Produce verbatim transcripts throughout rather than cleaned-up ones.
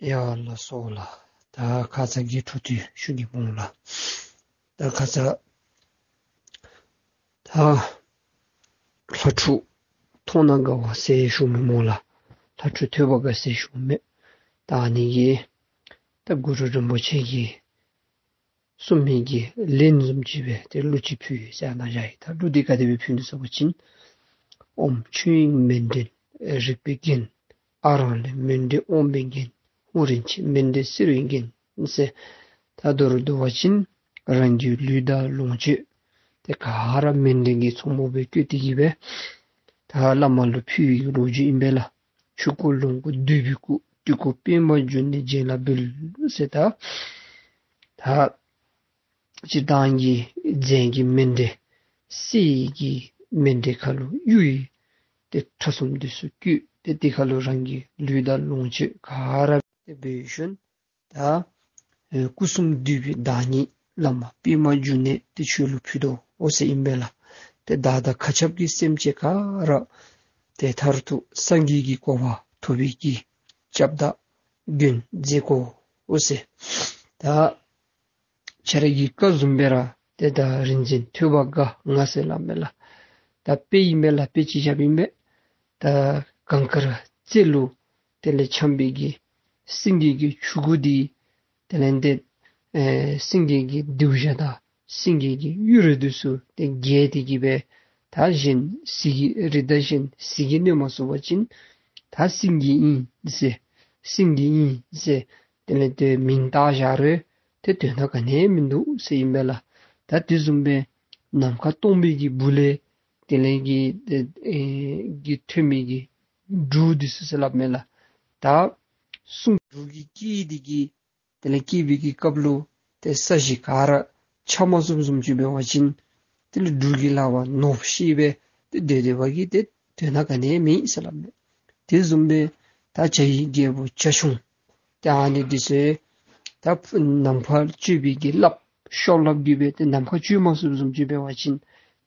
ཡ་ལགས་སོ་ལགས། ད་ཁ་ཙ་གི་འཕྲོ་མཐུད་ཞུ་གེ་སྨོ་ལགས། ད་ཁ་ཙ་ད་ལྷ་ཕྲུག་མཐོང་ན་དགའ་བ་ཟེར་ཞུ་མི་སྨོ་ལགས། ལྷ་ཕྲུག་ཐོས་པ་དགའ་ཟེར་ཞུ་མི། ད་ཨ་ནི་གི་ད་གུ་རུ་རིན་པོ་ཆེ་གིས་གསུངས་མི་གི་ལན་བཟུམ་ཅིག་སྦེ་ཏེ་གླུ་ཅིག་ཕུལ་ཡི་ཟེར་ཨ་ནཱ་བཞག་ཡི། ད་གླུ་འདི་ག་དེ་སྦེ་ཕུལ་ནུག་ཟེར་བ་ཅིན། ཨོཾ་ཆོས་དབྱིངས་མཎྜལ་རིག་པའི་རྒྱན། ཨ་རང་ལས་མཎྜལ་དབང་པོའི་རྒྱན། ཧཱུྃ་རིན་ཆེན་མཎྜལ་གསེར་པའི་རྒྱན་ཟེར། ད་མདོར་བསྡུ་བ་ཅིན་རང་གི་ལུས་དང་ལོངས་སྤྱོད་དེ་ག་ར་མཎྜལ་གྱི་ཚོགས་མ་སྦེ་བཀོད་དེ་གི་སྦེ་ད་བླ་མ་ལུ་ཕུལ་བའི་ལོ་རྒྱུས་ཨིན་པས་ལགས། ཆོས་སྐུ་ལོངས་སྐུ་འདུས་པའི་སྐུ། སྤྲུལ་སྐུ་པདྨ་འབྱུང་གནས་རྒྱན་ལ་འབུལ་ཟེར། ད་ད་སྤྱིར་བཏང་གི་རྫས་ཀྱི་མཎྜལ་གསེར་གྱི་མཎྜལ་ཁ་ལུ་གཡུ་ཡི་ཏེ་ཕྲ་ཚོམ་འདི་ཚུ་བཀོད། ཏེ་དེ་ཁ་ལུ་རང་གི་ལུས་དང་ལོངས་སྤྱོད་ག་ར་ཏེ་འབད་ཞིནམ་ད་ཨེ་སྐུ་གསུམ་འདུས་པའི་བདག་ཉིད་བླ་མ་པདྨ་འབྱུང་གནས་དེ་ཁྱོད་ལུ་ཕུལ་དོ་ཟེར་ཨིན་པས་ལགས། ཏེ་བདག་དང་མཁའ་ཁྱབ་ཀྱི་སེམས་ཅན་ག་ར་ཏེ་མཐར་ཐུག་སངས་རྒྱས་ཀྱི་གོ་འཕང་ཐོབ་པའི་གི་ཞབས་དང་མགོན་མཛད་དགོ་ཟེར། ད་ཁྱེད་ར་གི་བཀའ་བཟུམ་སྦེ་ར་ཏེ་ད་རིག་འཛིན་ཐོས་པ་དགའ་ང་ཟེར་སླབ་མས་ལགས། ད་དཔེ་ཨིན་པས་ལགས། དཔེ་ཅིག་བཞགཔ་ཨིན་པས། ད་གངས་དཀར་རྩེ་ལུ་དེ་ལས་འཁྱམས་པའི་གི་སེང་གེ་གི་ཕྲུ་གུ་འདི་དེ་ལས་ཏེ་ཨེ་སེང་གེ་གི་རྡེའུ་ཞྭ་དང་སེང་གེ་གི་གཡུ་རལ་འདི་ཚུ་ཏེ་བརྒལ་ཏེ་གི་སྦེ་ད་གཞན་གཟིག་གི་རི་དང་གཞན་གཟིག་གི་གནོད་མ་ཚུགས་པ་ཅིན་ད་སེང་གེ་ཨིན་ཟེར་སེང་གེ་ཨིན་ཟེར་དེ་ལས་ཏེ་མིང་བཏགས་བཞག་རུང་ཏེ་དོན་དག་ག་ནི་ཡང་མིན་འདུག་ཟེར་ཨིན་པས་ལགས། ད་དེ་བཟུམ་སྦེ་ནམ་མཁའ་སྟོང་པའི་གི་སྦུག་ལས་དེ་ལས་གི་ཨེ་གི་ཐོན་མི་གི་འབྲུག་འདི་ཚུ་ཟེར་སླབ་མས་ལགས། ད་གསུང་འབྲུག་གི་སྐད་འདི་གིས་དེ་ལས་སྐྱེས་པའི་གི་སྐབས་ལུ་ཏེ་ས་གཞི་ག་ར་ཆགས་མ་ཚུགསཔ་བཟུམ་ཅིག་འབད་བ་ཅིན་དེ་ལས་འབྲུག་གི་ལག་པར་ནོར་བུ་ཤེས་སྦེ་ཏེ་སྡོད་སྡོད་པ་གིས་ཏེ་དོན་དག་ག་ནི་ཡང་མེད་ཟེར་སླབ་མས། དེ་བཟུམ་སྦེ་ད་བྱ་ཡི་རྒྱལ་པོ་བྱ་ཁྱུང་ཏེ་ཨ་ནི་འདི་ཚུ་ད་ནམ་མཁའ་སྤྱོད་པའི་གི་རླབས་གཤོག་རླབས་ཀྱིས་སྦེ་ཏེ་ནམ་མཁའ་སྤྱོད་མ་ཚུགསཔ་བཟུམ་ཅིག་འབད་བ་ཅིན་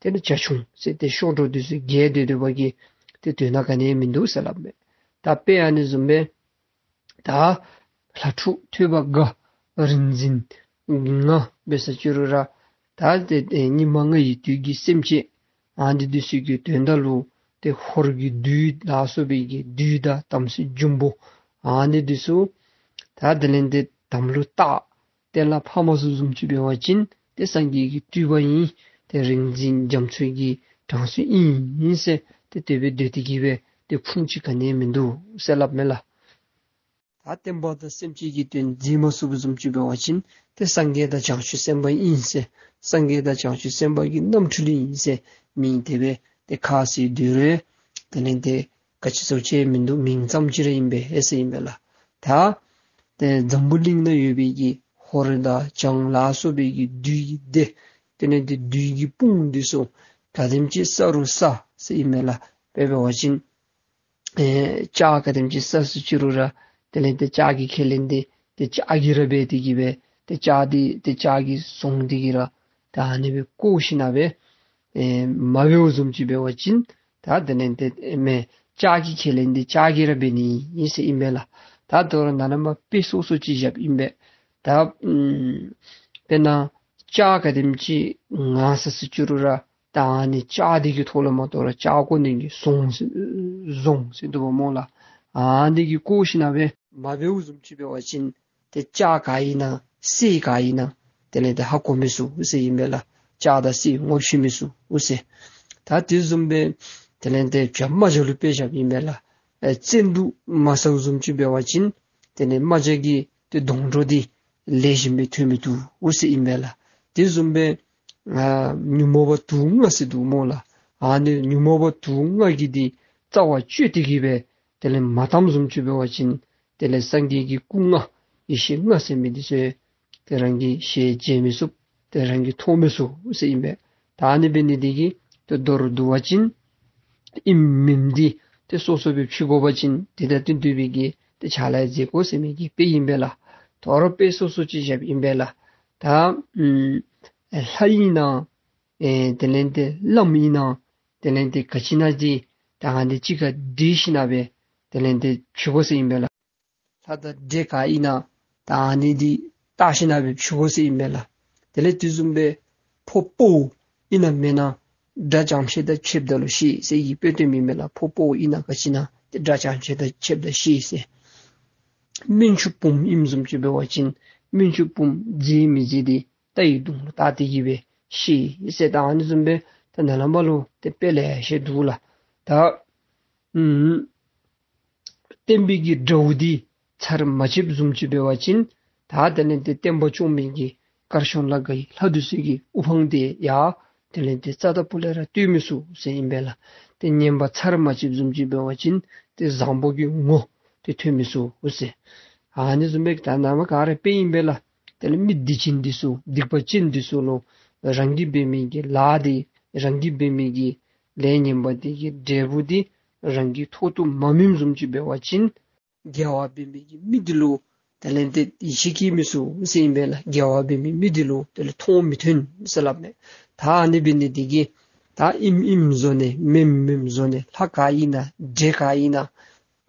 དེ་ལས་བྱ་ཁྱུང་ཟེར་ཏེ་གཤོག་སྒྲོ་འདི་ཚུ་བརྒལ་སྡོད་སྡོད་པ་གིས་ཏེ་དོན་དག་ག་ནི་ཡང་མིན་འདུག་ཟེར་སླབ་མས། ད་དཔེ་ཨ་ནི་བཟུམ་སྦེ་ད་ལྷ་ཕྲུག་ཐོས་པ་དགའ་རིག་འཛིན་ང་འབད་ས་ཅི་རུང་ར་ད་ཏེ་ཨེ་སྙིགས་མ་ལྔ་ཡི་དུས་ཀྱི་སེམས་ཅན་ཨ་ནི་འདི་ཚུ་གི་དོན་དག་ལུ་ཏེ་ཧོར་གྱི་བདུད་ལ་སོགས་པའི་གི་བདུད་དང་དམ་སྲི་འབྱུང་པོ་ཨ་ནི་འདི་ཚུ་ད་དེ་ལས་ཏེ་དམ་ལུ་བཏགས་གཏན་ལ་ཕབ་མ་ཚུགསཔ་བཟུམ་ཅིག་འབད་བ་ཅིན་ཏེ་སངས་རྒྱས་ཀྱི་སྤྲུལ་པ་ཨིན། ཏེ་རིག་འཛིན་རྒྱ་མཚོ་གི་གྲངས་སུ་ཨིན་ཨིན་ཟེར་ཏེ་དེ་སྦེ་སྡོད་དེ་གི་སྦེ་ཏེ་ཁུངས་ཅིག་ག་ནི་ཡང་མིན་འདུག་ཟེར་སླབ་མས་ལགས། ད་བསྟན་པ་དང་སེམས་ཅན་གྱི་དོན་མཛད་མ་ཚུགསཔ་བཟུམ་ཅིག་འབད་བ་ཅིན་ཏེ་སངས་རྒྱས་དང་བྱང་ཆུབ་སེམས་དཔའ་ཨིན་ཟེར་སངས་རྒྱས་དང་བྱང་ཆུབ་སེམས་དཔའ་གི་རྣམ་འཕྲུལ་ཨིན་ཟེར་མིང་དེ་སྦེ་ཏེ་ཁ་བཟེད་སྡོད་རུང་དེ་ལས་ཏེ་ག་ཅི་ཚུ་ཅིག་མིན་འདུག། མིང་ཙམ་ཅིག་ར་ཨིན་པས་ཟེར་ཨིན་པས་ལགས། ད་ཏེ་འཛམ་བུ་གླིང་ནང་ཡོད་པའི་གི་ཧོར་དང་བྱང་ལ་སོགས་པའི་གི་བདུད་ཀྱི་སྡེ་དེ་ལས་ཏེ་བདུད་ཀྱི་དཔུང་འདི་ཚུ་ག་དེམ་ཅིག་བསད་རུང་བསད་ཟེར་ཨིན་མས་ལགས། དཔེ་འབད་བ་ཅིན་ཨེ་ལྕགས་ག་དེམ་ཅིག་བསད་ཟེར་ཅི་རུང་ར་དེ་ལས་ཏེ་ལྕགས་ཀྱི་ཁས་ལེན་འདི་ཏེ་ལྕགས་ཀྱིས་ར་འབད་དེ་གི་སྦེ་ཏེ་ལྕགས་འདི་ཏེ་ལྕགས་ཀྱིས་བཟུང་སྟེ་གི་ར་ད་ཨ་ནི་སྦེ་བཀོ་ཞིནམ་སྦེ་ཨེ་མ་འབདཝ་བཟུམ་ཅིག་འབད་བ་ཅིན་ད་དེ་ལས་ཏེ་ཨེ་མེན་ལྕགས་ཀྱི་ཁས་ལེན་འདི་ལྕགས་ཀྱིས་ར་འབད་ནི་ཨིན་ཟེར་ཨིན་པས་ལགས། ད་དོ་རུང་ནཱ་ལས་མར་དཔེ་སོ་སོ་ཅིག་བཞགཔ་ཨིན་པས། ད་ཨམ་དཔེར་ན་ལྕགས་ག་དེམ་ཅིག་ངར་ས་ཟེར་ཅི་རུང་ར་ད་ཨ་ནི་ལྕགས་འདི་གི་ཐོག་ལས་མར་དོ་རུང་ལྕགས་བཀོ་ནི་གི་ཟོང་ཟོང་ཟེར་འདུག་པ་སྨོ་ལགས། ཨ་ནི་གིས་བཀོ་ཞིནམ་སྦེ་མ་འབདཝ་བཟུམ་ཅིག་འབད་བ་ཅིན་ཏེ་ལྕགས་ག་ཨིན་ན་གསེར་ག་ཨིན་ན་དེ་ལས་ཏེ་ཧ་གོ་མི་ཚུགས་ཟེར་ཨིན་པས་ལགས། ལྕགས་དང་གསེར་ངོ་ཤེས་མི་ཚུགས་ཟེར། ད་དེ་བཟུམ་སྦེ་དེ་ལས་ཏེ་བྱ་རྨ་བྱ་ལུ་དཔེ་བཞགཔ་ཨིན་པས་ལགས། ཨེ་བཙན་དུག་མ་བཟའཝ་བཟུམ་ཅིག་འབད་བ་ཅིན་དེ་ལས་རྨ་བྱ་གི་ཏེ་སྡོང་གྲོགས་འདི་ལེགས་ཤོམ་སྦེ་ཐོན་མི་བཏུབ་ཟེར་ཨིན་པས་ལགས། དེ་བཟུམ་སྦེ་ཨ་ཉོན་མོངས་པ་དུག་ལྔ་ཟེར་འདུག་སྨོ་ལགས། ཨ་ནི་ཉོན་མོངས་པ་དུག་ལྔ་གི་འདི་རྩ་བ་གཅོད་དེ་གི་སྦེ་དེ་ལས་མ་བཏངམ་བཟུམ་ཅིག་འབད་བ་ཅིན་དེ་ལས་སངས་རྒྱས་ཀྱི་སྐུ་ལྔ་ཡེ་ཤེས་ལྔ་ཟེར་མི་འདི་ཚུ་ཏེ་རང་གིས་ཞལ་མཇལ་མི་ཚུགས། ཏེ་རང་གིས་མཐོང་མི་ཚུགས་ཟེར་ཨིན་པས། ད་ཨ་ནི་འབད་ནི་འདི་གིས་ཏེ་མདོར་བསྡུ་བ་ཅིན་ཨིནམ་མིནམ་འདི་ཏེ་སོ་སོ་སྦེ་ཕྱེ་དགོ་པ་ཅིན་དེ་དང་བསྟུན་བསྟུན་པའི་གི་ཏེ་ཕྱག་ལཱ་མཛད་དགོ་ཟེར་མི་གི་དཔེ་ཨིན་པས་ལགས། དོ་རུང་དཔེ་སོ་སོ་ཅིག་བཞགཔ་ཨིན་པས་ལགས། ད་ཨམ་ལྷ་ཨིན་ན་ཨེ་དེ་ལས་ཏེ་བླམ་ཨིན་ན་དེ་ལས་ཏེ་ག་ཅི་ཨིན་ན་འདི་ད་ཨ་ནི་གཅིག་ཁར་སྒྲིག་ཞིནམ་སྦེ་དེ་ལས་ཏེ་ཕྱེ་དགོ་ཟེར་ཨིན་པས་ལགས། ད་འདྲེ་ག་ཨིན་ན་ད་ཨ་ནི་འདི་བལྟ་ཞིན་ན་སྦེ་ཞུ་དགོ་ཟེར་ཨིན་པས་ལགས། དེ་ལས་དེ་བཟུམ་སྦེ་ཕོ་དཔའ་བོ་ཨིན་ན་མེན་ན་དགྲ་ཇམ་ཤེད་དང་ཕྱདཔ་ད་ལུ་ཤེས་ཟེར་གྱི་དཔེ་སྟོནམ་ཨིན་པས་ལགས། ཕོ་དཔའ་བོ་ཨིན་ན་ག་ཅི་ཨིན་ན་ཏེ་དགྲ་ཇམ་ཤེད་དང་ཕྱདཔ་ད་ཤེས་ཟེར། སྨན་ཆུང་བུམོ་ཨིནམ་བཟུམ་ཅིག་འབད་བ་ཅིན་སྨན་ཆུང་བུམོ་མཛེས་མི་མཛེས་འདི་རྟའི་གདོང་ལུ་བལྟ་སྟེ་གི་སྦེ་ཤེས་ཟེར། ད་ཨ་ནི་བཟུམ་སྦེ་ད་ནཱ་ལས་མར་ལུ་ཏེ་དཔེ་ལེ་ཤ་འདུག་ལགས། ད་ཨམ་བསྟན་པའི་གི་དགྲ་བོ་འདི་ཚར་མ་བཅདཔ་བཟུམ་ཅིག་འབད་བ་ཅིན་ད་དེ་ལས་ཏེ་བསྟན་པ་སྐྱོང་མི་གི་དཀར་ཕྱོགས་ལ་དགའ་བའི་ལྷ་འདི་ཚུ་གི་དབུ་འཕང་འདི་ཡང་དེ་ལས་ཏེ་རྩ་དང་པོ་ལས་ར་བཏོད་མི་ཚུགས་ཟེར་ཨིན་པས་ལགས། ཏེ་ངན་པ་ཚར་མ་བཅདཔ་བཟུམ་ཅིག་འབད་བ་ཅིན་ཏེ་བཟང་པོ་གི་ངོ་ཏེ་ཐོན་མི་ཚུགས་ཟེར། ཨ་ནི་བཟུམ་སྦེ་ད་ནཱ་མར་ག་ར་དཔེ་ཨིན་པས་ལགས། དེ་ལས་མི་སྡིག་ཅན་འདི་ཚུ་སྡིག་པ་ཅན་འདི་ཚུ་ལུ་རང་གིས་འབད་མི་གི་ལཱ་འདི་རང་གིས་འབད་མི་གི་ལས་ངན་པ་འདི་གི་འབྲས་བུ་འདི་རང་གི་ཐོག་ཏུ་མ་སྨིནམ་བཟུམ་ཅིག་འབད་བ་ཅིན་དགེ་བ་འབད་མི་གི་མི་འདི་ལུ་དེ་ལས་ཏེ་ཡིད་ཆེས་སྐྱེ་མི་ཚུགས་ཟེར་ཨིན་པས་ལགས། དགེ་བ་འབད་མི་མི་འདི་ལུ་དེ་ལས་མཐོང་མི་ཐོན་ཟེར་སླབ་མས། ད་ཨ་ནི་འབད་ནི་འདི་གིས་ད་ཨིནམ་ཨིནམ་བཟོ་ནི་མེནམ་མེནམ་བཟོ་ནི་ལྷ་ག་ཨིན་ན་འདྲེ་ག་ཨིན་ན་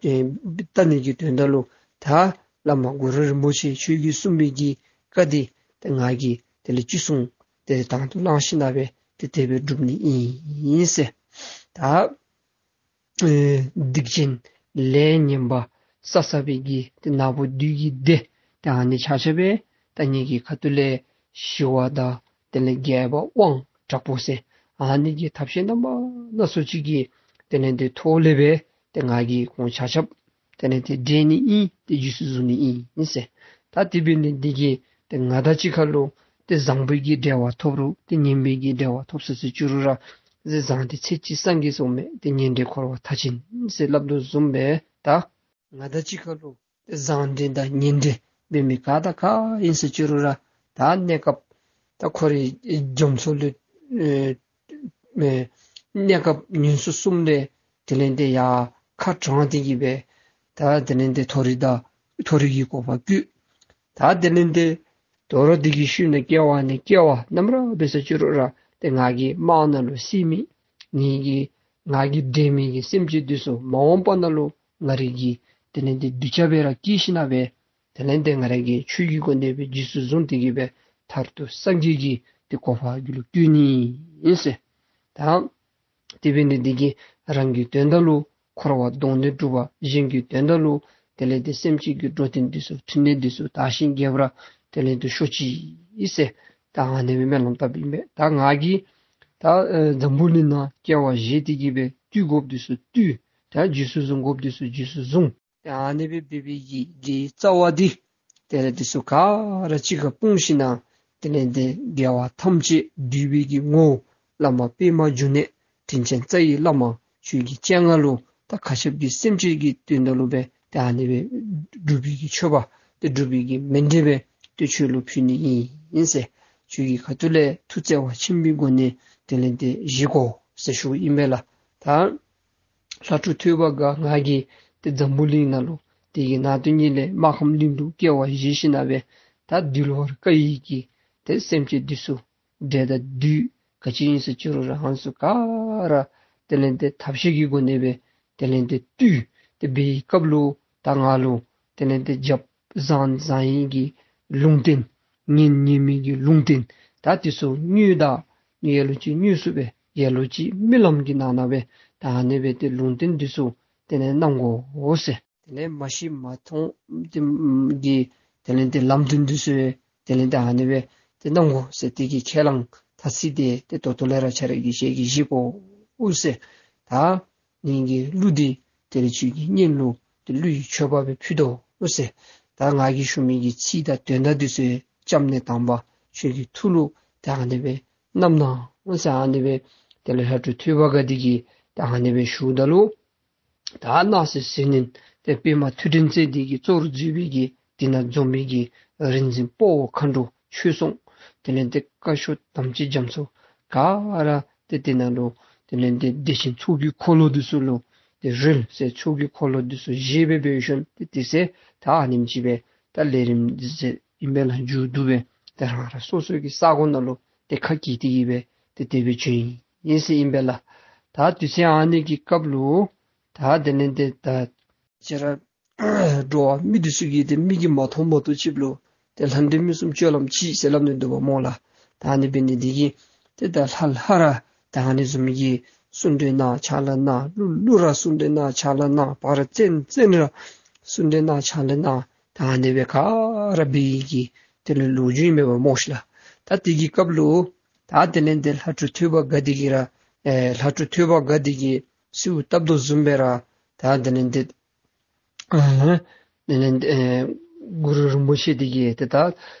ཨེ་བལྟ་ནི་གི་དོན་དག་ལུ་ད་བླ་མ་གུ་རུ་རིན་པོ་ཆེ་ཁྱོད་ཀྱིས་གསུངས་པའི་གི་བཀའ་འདི་ཏེ་ང་གིས་དེ་ལས་ཅི་གསུང་དེ་དང་དུ་བླངས་ཞིན་ན་སྦེ་ཏེ་དེ་སྦེ་སྒྲུབ་ནི་ཨིན་ཟེར། ད་ཨེ་སྡིག་ཅན་ལས་ངན་པ་བསགས་བསགས་པའི་གི་ཏེ་ནག་པོ་བདུད་ཀྱི་སྡེ་ཏེ་ཨ་ནི་ཆ་ཁྱབ་སྦེ་ད་ངེ་གི་ཁ་ཐུག་ལས་ཞི་བ་དང་དེ་ལས་རྒྱས་པ་དབང་དྲག་པོ་ཟེར་ཨ་ནི་གི་ཐབས་ཤེས་རྣམ་པ་སྣ་ཚོགས་ཅིག་གི་དེ་ལས་ཏེ་ཐོག་ལས་སྦེ་ཏེ་ང་གིས་ཁོང་ཆ་ཁྱབ་དེ་ལས་ཏེ་བསྒྲལ་ནི་ཨིན། ཏེ་རྗེས་སུ་བཟུང་ནི་ཨིན་ཟེར། ད་དེ་འབད་ནི་འདི་གིས་ཏེ་ང་དང་གཅིག་ཁར་ལུ་ཏེ་བཟང་པོའི་གི་འབྲེལ་བ་ཐོབ་རུང་ཏེ་ངན་པའི་གི་འབྲེལ་བ་ཐོབ་སོ་ཟེར་ཅི་རུང་ར་ཟེར་བཟང་འབྲེལ་ཚེ་གཅིག་སངས་རྒྱས་སུ་འོང་མས། ཏེ་ངན་འབྲེལ་འཁོར་བ་མཐའ་ཅན་ཟེར་སླབ་དོ་བཟུམ་སྦེ་ད་ང་དང་གཅིག་ཁར་ལུ་ཏེ་བཟང་འབྲེལ་དང་ངན་འབྲེལ་འབད་མི་ག་དང་ག་ཨིན་ཟེར་ཅི་རུང་ར་ད་གནས་སྐབས་ད་ཁོ་རའི་རྒྱ་མཚོ་ལུ་ཨེ་ཨེ་གནས་སྐབས་ངན་སོང་གསུམ་ལས་དེ་ལས་ཏེ་ཡར་ཁ་དྲངས་ཏེ་གི་སྦེ་ད་དེ་ལས་ཏེ་མཐོ་རིས་དང་མཐོ་རིས་ཀྱི་གོ་འཕང་བཀོད། ད་དེ་ལས་ཏེ་དོ་རུང་འདི་གི་ཤུལ་ནང་སྐྱེ་བ་ནས་སྐྱེ་བ་ནམ་ར་འབད་ཟེར་ཅི་རུང་ར་ཏེ་ང་གི་དམག་ནང་ལུ་བསད་མི་ངེ་གི་ང་གིས་བསྒྲལ་མི་གི་སེམས་ཅན་འདི་ཚུ་མ་འོངས་པ་ནང་ལུ་ང་རའི་གི་དེ་ལས་ཏེ་གདུལ་བྱ་སྦེ་ར་སྐྱེས་ཞིན་ན་སྦེ་དེ་ལས་ཏེ་ང་ར་གིས་ཆོས་ཀྱི་སྒོ་ནས་སྦེ་རྗེས་སུ་བཟུང་སྟེ་གི་སྦེ་མཐར་ཐུག་སངས་རྒྱས་ཀྱི་ཏེ་གོ་འཕང་རྒྱུད་ལུ་བཀོད་ནི་ཨིན་ཟེར། ད་དེ་འབད་ནི་འདི་གིས་རང་གི་དོན་དག་ལུ་འཁོར་བ་སྡོད་ནི་སྒྲུབ་པ། གཞན་གྱི་དོན་དག་ལུ་དེ་ལས་ཏེ་སེམས་ཅན་གྱི་འགྲོ་དོན་འདི་ཚུ་ཕྲིན་ལས་འདི་ཚུ་དར་ཞིང་རྒྱས་པར་དེ་ལས་ཏེ་ཤོག་ཅིག་ཟེར། ད་ཨ་ནི་སྦེ་སྨོན་ལམ་བཏབ་ཨིན་པས། ད་ང་གིས་ད་ཨེ་འཛམ་བུ་གླིང་ནང་སྐྱེ་བ་བཞེས་ཏེ་གི་སྦེ་བཏུལ་དགོཔ་འདི་ཚུ་བཏུལ། ད་རྗེས་སུ་བཟུང་དགོཔ་འདི་ཚུ་རྗེས་སུ་བཟུང་། ཏེ་ཨ་ནི་སྦེ་འབད་བའི་གི་དགེ་བའི་རྩ་བ་འདི་དེ་ལས་འདི་ཚུ་ག་ར་གཅིག་ཁར་སྤུངས་ཞིན་ན་དེ་ལས་ཏེ་དགེ་བ་ཐམས་ཅད་བསྡུས་པའི་གི་ངོ་བོ་བླ་མ་པདྨ་འབྱུང་གནས་དྲིན་ཅན་རྩ་བའི་བླ་མ་ཁྱོད་ཀྱི་སྤྱན་སྔར་ལུ་ད་མཁའ་ཁྱབ་ཀྱི་སེམས་ཅན་གྱི་དོན་དག་ལུ་སྦེ་ཏེ་ཨ་ནི་སྦེ་སྒྲུབ་པའི་གི་མཆོད་པ་ཏེ་སྒྲུབ་པའི་གི་མཎྜལ་སྦེ་ཏེ་ཁྱོད་ལུ་ཕུལ་ནི་ཨིན་ཟེར། ཁྱོད་ཀྱི་ཁ་ཐུག་ལས་ཐུགས་བརྩེ་བ་ཆེན་པོའི་སྒོ་ནས་དེ་ལས་ཏེ་བཞེས་དགོ་ཟེར་ཞུཝ་ཨིན་པས་ལགས། ད་ལྷ་ཕྲུག་ཐོས་པ་དགའ་ང་གིས་ཏེ་འཛམ་བུ་གླིང་ནང་ལུ་དེ་གི་ནང་དོན་ཉིད་ལས་སྨར་ཁམས་གླིང་དུ་སྐྱེ་བ་བཞེས་ཞིན་ན་སྦེ་ད་འདུལ་བར་དཀའ་བའི་གི་ཏེ་སེམས་ཅན་འདི་ཚུ་འདྲེ་དང་བདུད་ག་ཅི་ཨིན་ཟེར་ཅི་རུང་ར་ཨ་ནི་ཚུ་ག་ར་དེ་ལས་ཏེ་ཐབས་ཤེས་ཀྱི་སྒོ་ནས་སྦེ་དེ་ལས་ཏེ་བཏུལ། དེ་འབད་བའི་སྐབས་ལུ་ད་ང་ལུ་དེ་ལས་ཏེ་རྒྱབ་བཟང་བཟང་ཡིན་གྱི་ལུང་བསྟན་ངན་ངན་མིན་གྱི་ལུང་བསྟན་ད་འདི་ཚུ་དངོས་དང་ལ་ལུ་ཅིག་དངོས་སུ་སྦེ་ལ་ལུ་ཅིག་རྨི་ལམ་གྱི་ནང་ན་སྦེ་ད་ཨ་ནི་སྦེ་ཏེ་ལུང་བསྟན་འདི་ཚུ་དེ་ལས་གནང་དགོ་ཟེར། དེ་ལས་མ་ཤེས་མ་མཐོང་གི་དེ་ལས་ཏེ་ལམ་སྟོན་འདི་ཚུ་དེ་ལས་ཏེ་ཨ་ནི་སྦེ་ཏེ་གནང་དགོ་ཟེར། དེ་གི་ཁས་བླངས་ཐ་ཚིག་དེ་ཏེ་ད་ལྟོ་ལས་ར་ཁྱེད་ར་གིས་ཞལ་གྱིས་བཞེས་དགོ་ཟེར། ད་ངེ་གི་གླུ་འདི་དེ་ལས་ཁྱོད་ཀྱི་སྙན་ལུ་ཏེ་གླུ་ཡི་མཆོད་པ་སྦེ་ཕུལ་དོ་ཟེར། ད་ང་གིས་ཞུ་མི་གི་ཚིག་དང་དོན་དག་འདི་ཚུ་བཅོམ་ལྡན་དམ་པ་ཁྱོད་ཀྱི་ཐུགས་ལུ་ཏེ་ཨ་ནི་སྦེ་བསྣམས་གནང་ཟེར། ཨ་ནི་སྦེ་དེ་ལས་ལྷ་ཕྲུག་ཐོས་པ་དགའ་འདི་གིས་ཏེ་ཨ་ནི་སྦེ་ཞུཝ་ད་ལུ་ད་སྣང་སྲིད་ཟིལ་གནོན་ཏེ་པདྨ་ཐོད་ཕྲེང་རྩལ་འདི་གིས་གཙོ་བོར་མཛད་པའི་གི་དེ་ནང་འཛོམས་པའི་གི་རིག་འཛིན་དཔའ་བོ་མཁའ་འགྲོ་ཆོས་སྲུང་དེ་ལས་ཏེ་དཀར་ཕྱོགས་དམ་ཅན་རྒྱ་མཚོ་ག་ར་ཏེ་དེ་ནང་ལུ་དེ་ལས་ཏེ་བདེ་ཆེན་ཚོགས་ཀྱི་འཁོར་ལོ་འདི་ཚུ་ལུ་ཏེ་རོལ་ཟེར། ཚོགས་ཀྱི་འཁོར་ལོ་འདི་ཚུ་བཞེས་སྦེ་འབད་ཞིནམ་ཏེ་དེ་ཚེ་ད་ཨ་ནེམ་ཅིག་སྦེ་ད་ལས་རིམ་འདི་ཚུ་ཨིན་པས་ལགས། མཇུག་བསྡུ་སྦེ་ཏེ་རང་རང་སོ་སོ་གི་ས་གོ་ནང་ལུ་ཏེ་ཁ་གྱེས་ཏེ་གི་སྦེ་ཏེ་དེ་སྦེ་བྱོན་ཡི་ཟེར་ཨིན་པས་ལགས། ད་དུས་ཚོད་ཨ་ནི་གི་སྐབས་ལུ་ད་དེ་ལས་ཏེ་ད་ཁྱེད་ར་ འགྲོ་བ་མི་འདི་ཚུ་གིས་ཏེ་མིག་གིས་མ་མཐོང་མ་མཐོང་ཅིག་ལུ་ཏེ་ལྷ་འདྲེ་མི་གསུམ་སྤྱོད་ལམ་གཅིག་ཟེར་སླབ་ནི་འདུག་པ་སྨོ་ལགས། ད་ཨ་ནི་འབད་ནི་འདི་གིས་ཏེ་ད་ལྷ་ལྷ་ར་ད་ཨ་ནི་བཟུམ་གྱི་གསུང་གྲོས་གནང་ཕྱག་ལཱ་གནང་། ཀླུ་ཀླུ་ར་གསུང་གྲོས་གནང་ཕྱག་ལཱ་གནང་། བ་ར་བཙན་བཙན་ར་གསུང་གྲོས་གནང་ཕྱག་ལཱ་གནང་། ད་ཨ་ནི་སྦེ་ག་ར་འབད་ཡི་གི་དེ་ལས་ལོ་རྒྱུས་ཨིན་པས་པ་སྨོ་ཤིག་ལགས། ད་དེ་གི་སྐབས་ལུ་ད་དེ་ལས་ཏེ་ལྷ་ཕྲུག་ཐོས་པ་དགའ་འདི་གིས་ར་ཨེ་ལྷ་ཕྲུག་ཐོས་པ་དགའ་འདི་གིས་གསོལཝ་བཏབ་དོ་བཟུམ་སྦེ་ར་ད་དེ་ལས་ཏེ་ཨ་དེ་ལས་ཏེ་ཨེ་གུ་རུ་རིན་པོ་ཆེ་འདི་གིས་ཏེ་ད་ལྷ་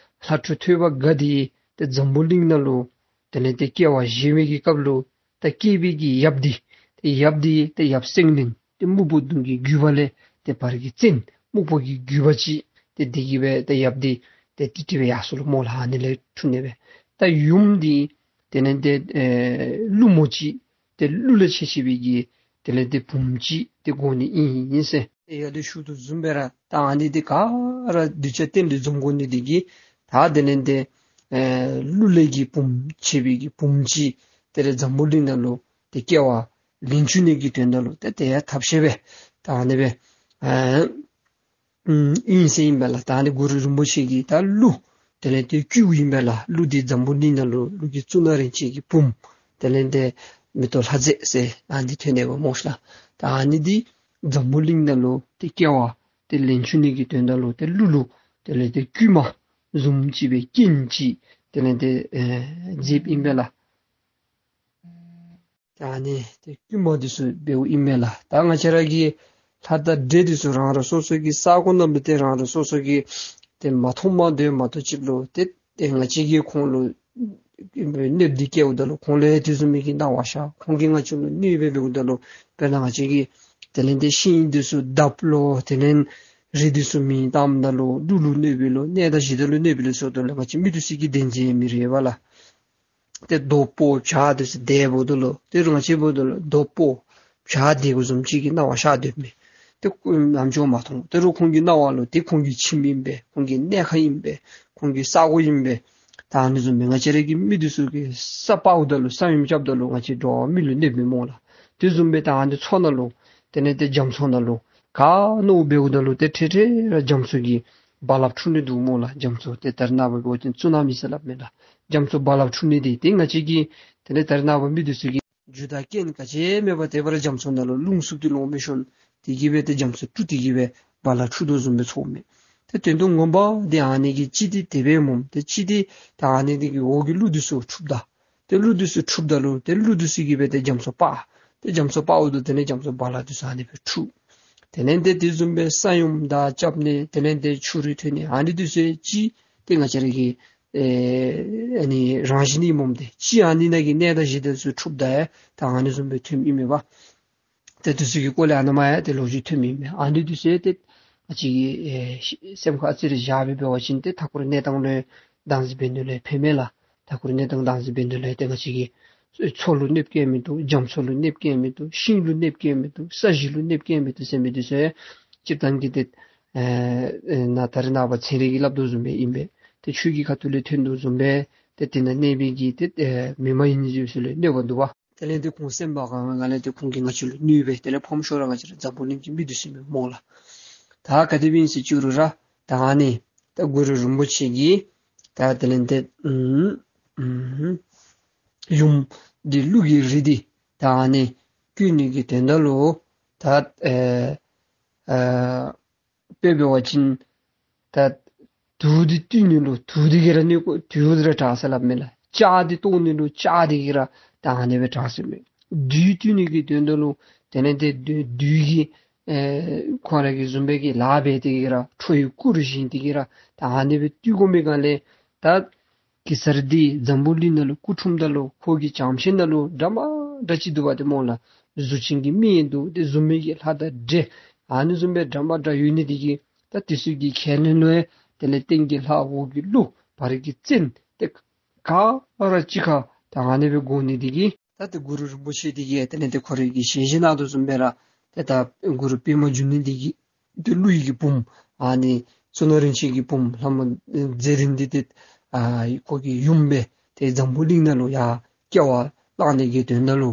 ཕྲུག་ཐོས་པ་དགའ་འདི་ཏེ་འཛམ་བུ་གླིང་ནང་ལུ་དེ་ལས་ཏེ་སྐྱེ་བ་བཞེས་པའི་གི་སྐབས་ལུ་ད་སྐྱེས་པའི་གི་ཡབ་འདི་ཏེ་ཡབ་འདི་ཏེ་ཡབ་སེང་བློན་ཏེ་སྨུག་པོ་གདོང་གི་རྒྱུད་པ་ལས་ཏེ་བར་གྱི་བཙན་སྨུག་པོ་གི་རྒྱུད་པ་ཅིག་ཏེ་འདི་གིས་སྦེ་ཏེ་ཡབ་འདི་ཏེ་ཏི་ཏི་སྦེ་ཡར་སོ་ལོ་སྨོ་ལགས། ཨ་ནི་ལས་འཁྲུངས་ནི་སྦེ། ད་ཡུམ་འདི་དེ་ལས་ཏེ་ཨེ་ཀླུ་མོ་ཅིག་ཏེ་ཀླུ་ལས་ཆད་ཆད་པའི་གི་དེ་ལས་ཏེ་བུམོ་ཅིག་ཏེ་དགོ་ནི་ཨིན་ཨིན་ཟེར། ཏེ་ཡར་ལས་ཞུ་དོ་བཟུམ་སྦེ་ར་ད་ཨ་ནི་འདི་ག་ར་གདུལ་བྱ་གཏན་ལས་འཛོམས་དགོ་ནི་འདི་གིས་ད་དེ་ལས་ཏེ་ཨེ་ཀླུ་ལས་ཀྱི་བུམོ་ཆད་པའི་གི་བུམོ་ཅིག་དེ་ལས་འཛམ་བུ་གླིང་ནང་ལུ་ཏེ་སྐྱེ་བ་ལེན་བཅུག་ནི་གི་དོན་དག་ལུ་ཏེ་དེ་ཡང་ཐབས་ཤེས་སྦེ་ད་ཨ་ནི་སྦེ་ཨེ་ཨུམ་ཨིན་ཟེར་ཨིན་པས་ལགས། ད་ཨ་ནི་གུ་རུ་རིན་པོ་ཆེ་གིས་ད་ཀླུ་དེ་ལས་ཏེ་བསྐུལཝ་ཨིན་པས་ལགས། ཀླུ་འདི་འཛམ་བུ་གླིང་ནང་ལུ་ཀླུ་གི་གཙུག་ན་རིན་ཆེན་གྱི་བུམོ་དེ་ལས་ཏེ་མེ་ཏོག་ལྷ་མཛེས་ཟེར་ཨ་ནི་འདི་ཐོན་ནི་པ་སྨོ་ཤིག་ལགས། ད་ཨ་ནི་འདི་འཛམ་བུ་གླིང་ནང་ལུ་ཏེ་སྐྱེ་བ་ཏེ་ལེན་བཅུག་ནི་གི་དོན་དག་ལུ་ཏེ་ཀླུ་ལུ་དེ་ལས་ཏེ་བསྐུལ་མ་བཟུམ་ཅིག་སྦེ་རྐྱེན་ཅིག་དེ་ལས་ཏེ་ཨེ་མཛདཔ་ཨིན་པས་ལགས། ད་ཨ་ནི་ཏེ་བསྐུལ་མ་འདི་ཚུ་འབདཝ་ཨིན་མས་ལགས། ད་ང་བཅས་ར་གི་ལྷ་དང་འདྲེ་འདི་ཚུ་རང་རང་སོ་སོ་གི་ས་གོ་ནང་ལུ་ཏེ་རང་རང་སོ་སོ་གི་ཏེ་མ་མཐོང་མ་མཐོང་མ་མཐོང་ཅིག་ལུ་ཏེ་ཏེ་ང་བཅས་ཀྱིས་ཁོང་ལུ་གནོདཔ་འདི་བཀལཝ་ད་ལུ་ཁོང་ལུ་ཡང་དེ་བཟུམ་མའི་གི་སྣང་བ་ཤར། ཁོང་གིས་ང་བཅས་ལུ་གནོད་པ་འབདཝ་ད་ལུ་དཔེར་ན་ང་བཅས་ཀྱིས་དེ་ལས་ཏེ་ཤིང་འདི་ཚུ་བརྡབ་ལོ་དེ་ལས་རི་འདི་ཚུ་མེ་བཏངམ་ད་ལུ་ཀླུ་ལུ་གནོད་པས་ལོ་གནས་དང་གཞི་བདག་ལུ་གནོད་པས་ལོ་ཟེརཝ་ད་ལུ་ང་བཅས་མི་འདི་ཚུ་གིས་བདེན་འཛིན་མི་རེ་བ་ལགས། ཏེ་རྡོ་ཕོག་བྱག་འདི་ཚུ་དེ་འབདཝ་ད་ལུ་ཏེ་རང་ཅིག་འབདཝ་ད་ལུ་རྡོ་ཕོག་བྱག་དེ་གུ་བཟུམ་ཅིག་གི་སྣང་བ་ཤར་དོ་མས། ཏེ་ཁོ་ནམ་འགྱོ་མ་མཐོང་། ཏེ་རུང་ཁོང་གི་སྣང་བ་ལུ་ཏེ་ཁོང་གི་ཁྱིམ་ཨིན་པས། ཁོང་གི་གནས་ཁང་ཨིན་པས། ཁོང་གི་ས་གོ་ཨིན་པས། ད་ཨ་ནི་བཟུམ་སྦེ་ང་བཅས་ར་གི་མི་འདི་ཚུ་གིས་ས་སྤརཝ་ད་ལུ་ས་ཡོམ་རྐྱབ་ད་ལུ་ང་བཅས་འགྲོ་བ་མི་ལུ་གནོདཔ་མས་སྨོ་ལགས། དེ་བཟུམ་སྦེ་ད་ཨ་ནི་མཚོ་ནང་ལུ་དེ་ལས་ཏེ་རྒྱ་མཚོ་ནང་ལུ་ག་མནོཝ་འབདཝ་ད་ལུ་ཏེ་འཕྲལ་འཕྲལ་ར་རྒྱ་མཚོ་གི་རྦ་རླབས་འཁྲུག་ནི་འདུག་སྨོ་ལགས། རྒྱ་མཚོ་ཏེ་ད་རེས་ནངས་པ་འབད་བ་ཅིན་ཙུ་ན་མི་ཟེར་སླབ་མས་ལགས། རྒྱ་མཚོ་རྦ་རླབས་འཁྲུག་ནི་འདི་ཏེ་ང་བཅས་ཀྱི་དེ་ལས་ད་རེས་ནངས་པ་མི་འདི་ཚུ་གི་རྒྱུ་དང་རྐྱེན་ག་ཅི་མེད་པར་དེ་སྦེ་ར་རྒྱ་མཚོ་ནང་ལུ་རླུང་འཚུབ་སྟེ་ལོང་མི་ཤོང་། དེ་གིས་སྦེ་ཏེ་རྒྱ་མཚོ་འཁྲུགས་ཏེ་གིས་སྦེ་རྦ་རླབས་འཁྲུགས་དོ་བཟུམ་སྦེ་ཚོརཝ་མས། ཏེ་དོན་དུ་ངོ་མ་འདི་ཨ་ནི་གི་ཅི་འདི་དེ་སྦེ་སྨོ། ཏེ་ཅི་འདི་ད་ཨ་ནི་འདི་གིས་འོག་གི་ཀླུ་འདི་ཚུ་འཁྲུགསཔ་ད། ཏེ་ཀླུ་འདི་ཚུ་འཁྲུགསཔ་ད་ལུ་ཏེ་ཀླུ་འདི་ཚུ་གིས་སྦེ་ཏེ་རྒྱ་མཚོ་སྤར། ཏེ་རྒྱ་མཚོ་སྤརཝ་ད་དེ་ལས་རྒྱ་མཚོ་རྦ་རླབས་འདི་ཚུ་ཨ་ནི་སྦེ་འཁྲུགས། དེ་ལས་ཏེ་དེ་བཟུམ་སྦེ་ས་ཡོམ་དང་རྐྱབ་ནི་དེ་ལས་ཏེ་ཆུ་རུད་ཐོན་ནི་ཨ་ནི་འདི་ཚུ་ཅིག་ཏེ་ང་བཅས་ར་གི་ཨེ་ཨ་ནི་རང་བཞིན་ཨིནམ་འོང་། ཏེ་ཅིག་ཨ་ནི་ནང་གི་གནས་དང་གཞི་བདག་ཚུ་འཁྲུགསཔ་ད་ཡང་ད་ཨ་ནི་བཟུམ་སྦེ་ཐོནམ་ཨིན་མས་པ། ཏེ་འདི་ཚུ་གི་སྐོར་ལས་ཨ་ནཱ་མར་ཡང་ཏེ་ལོ་རྒྱུས་ཐོནམ་ཨིན་མས། ཨ་ནི་འདི་ཚུ་ཏེ་ང་བཅས་ཀྱི་ཨེ་སེམས་ཁར་ཨ་ཙི་རེ་བཞག་སྦེ་འབད་བ་ཅིན་ཏེ་མཐའ་འཁོར་གནས་སྟངས་ལུ་དྭངས་སིང་འབད་ནི་ལུ་ཕན་མས་ལགས། མཐའ་འཁོར་གནས་སྟངས་དྭངས་སིང་འབད་ནི་ལུ་ཏེ་ང་བཅས་ཀྱི་མཚོ་ལུ་གནོདཔ་བཀལ་མི་བཏུབ། རྒྱ་མཚོ་ལུ་གནོདཔ་བཀལ་མི་བཏུབ། ཤིང་ལུ་གནོདཔ་བཀལ་མི་བཏུབ། ས་གཞི་ལུ་གནོདཔ་བཀལ་མི་བཏུབ་ཟེར་མི་འདི་ཚུ་ཡང་སྤྱིར་བཏང་གི་ཏེ་ཨེ་ཨེ་ནཱ་ད་རེས་ནངས་པ་ཚན་རིག་གིས་སླབ་དོ་བཟུམ་སྦེ་ཨིན་པས། ཏེ་ཆོས་ཀྱི་ཁ་ཐུག་ལས་ཐོན་དོ་བཟུམ་སྦེ་ཏེ་དེ་ནང་གནས་པའི་གི་ཏེ་ཨེ་མི་མ་ཡིན་ཚུ་ལུ་གནོད་པ་འདུག་པ། དེ་ལས་ཏེ་ཁོང་སེམས་པ་གང་ག་ལས་ཏེ་ཁོང་གིས་ང་བཅས་ལུ་གནོད་པས། དེ་ལས་ཕམ་ཤོས་ར་ང་བཅས་ར་འཛམ་བུ་གླིང་གི་མི་འདི་ཚུ་ཨིན་པས་སྨོ་ལགས། ད་ག་དེ་སྦེ་ཨིན་ཟེར་བཅུག་རུང་ར་ད་ཨ་ནི་ད་གུ་རུ་རིན་པོ་ཆེ་གིས་ད་དེ་ལས་ཏེ་ཨུམ་ཨུམ་ཡུམ་འདི་ཀླུ་གི་རིགས་འདི་ད་ཨ་ནི་བསྐུལ་ནི་གི་དོན་དག་ལུ་ད་ཨེ་ཨེ་དཔེ་འབད་བ་ཅིན་ད་དུག་འདི་བཏུལ་ནི་ལུ་དུག་འདི་གིས་ར་གནོད་དགོ། དུག་འདི་ར་དྲག་ཟེར་སླབ་མས་ལགས། ལྕགས་འདི་བཏོག་ནི་ལུ་ལྕགས་འདི་གིས་ར་ད་ཨ་ནི་སྦེ་དྲག་ཟེར་མས། བདུད་བཏུལ་ནི་གི་དོན་དག་ལུ་དེ་ལས་ཏེ་བདུད་བདུད་ཀྱི་ཨེ་ཁོང་ར་གི་བཟུམ་སྦེ་གི་ལཱ་འབད་དེ་གིས་ར་ཁྲོ་བོའི་སྐུ་རུ་བཞེངས་ཏེ་གིས་ར་ད་ཨ་ནི་སྦེ་བཏུལ་དགོ་མི་གང་ལས་ད་གེ་སར་འདི་འཛམ་བུ་གླིང་ནང་ལུ་སྐུ་འཁྲུངསམ་ད་ལུ་ཁོ་གི་བྱམས་ཤིང་ནང་ལུ་འདྲ་མ་འདྲ་ཅིག་འདུག་པ་ཏེ་སྨོ་ལགས། གཟུགས་ཅན་གྱི་མི་ཡང་འདུག། ཏེ་གཟུགས་མེད་ཀྱི་ལྷ་དང་འདྲེ་ཨ་ནི་བཟུམ་སྦེ་འདྲ་མ་འདྲ་ཡོད་ནི་འདི་གིས་ད་འདི་ཚུ་གི་ཁས་ལེན་ལུ་ཡང་དེ་ལས་སྟེང་གི་ལྷ་འོག་གི་ཀླུ་བར་གྱི་བཙན་ཏེ་ག་ར་གཅིག་ཁར་ད་ཨ་ནི་སྦེ་དགོ་ནི་འདི་གིས་ད་ཏེ་གུ་རུ་རིན་པོ་ཆེ་འདི་གིས་དེ་ལས་ཏེ་ཁོ་རའི་གི་ཞལ་བཞེས་གནང་དོ་བཟུམ་སྦེ་ར་ཏེ་ད་གུ་རུ་པདྨ་འབྱུང་གནས་འདི་གིས་ཏེ་ཀླུ་ཡི་གི་བུམོ་ཨ་ནི་གཙུག་ན་རིན་ཆེན་གྱི་བུམོ་ལྷ་མོ་མཛེས་རིགས་འདི་ཏེ་ཨ་ཁོ་གི་ཡུམ་སྦེ་ཏེ་འཛམ་བུ་གླིང་ནང་ལུ་ཡར་སྐྱེ་བ་བླངས་ནི་གི་དོན་དག་ལུ་